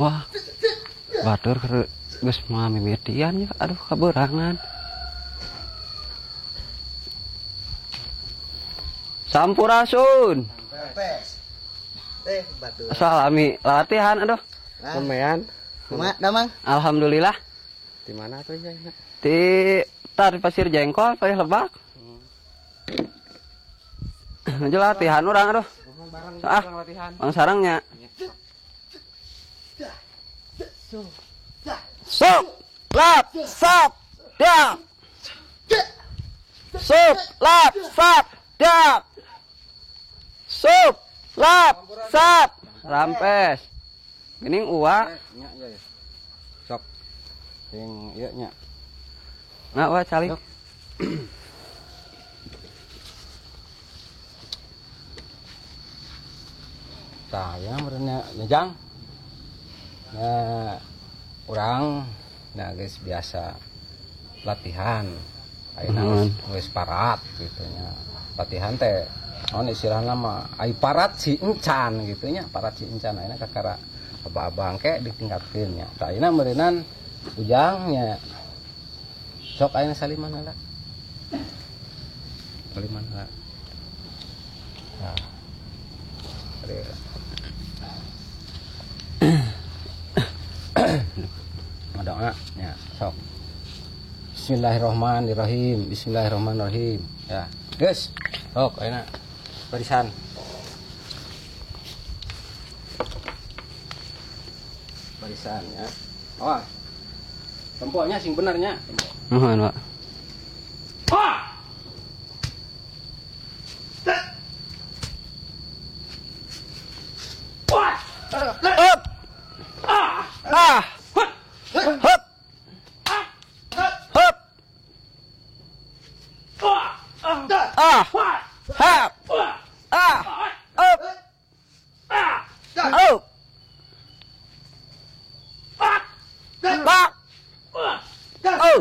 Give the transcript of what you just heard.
Wah. Batur keur geus moal mimitian ya. Aduh kaberangan. Sampurasun. Batur. Salami latihan aduh. Lumayan. Kumaha damang? Alhamdulillah. Di mana tuh ya? Di tar Pasir Jengkol, Pasir Lebak. Maju latihan urang aduh. Ah, bang sarangnya. Sup, lap, sap, dak. Sup, lap, sap, dak. Sup, lap, sap, rampes. Gening uwa. Sok. Sing ieu nya. Nah, uwa calik. Tah, ya meureunnya nyejang. Nah, urang nah geus biasa latihan. Ayeuna geus parat gitu nya. Latihan teh naon istilahna mah ai parat si encan gitu nya, parat si encan ayeuna kakara abang-abang ke ditingkatkeun nya. Tah ayeuna meureunan ujang nya. Sok ayeuna saliman heula. Saliman heula. Nah. Doa ya, sok. Bismillahirrahmanirrahim. Bismillahirrahmanirrahim. Ya, guys. Sok ayeuna barisan. Barisan ya. Awas. Tempoknya sing benernya. Nuhun, Pak. Wah. Wah. Up. Ah. Ah. Hup. Hup. Ah. Hap. Ah. Up. Up. Bak. Oh.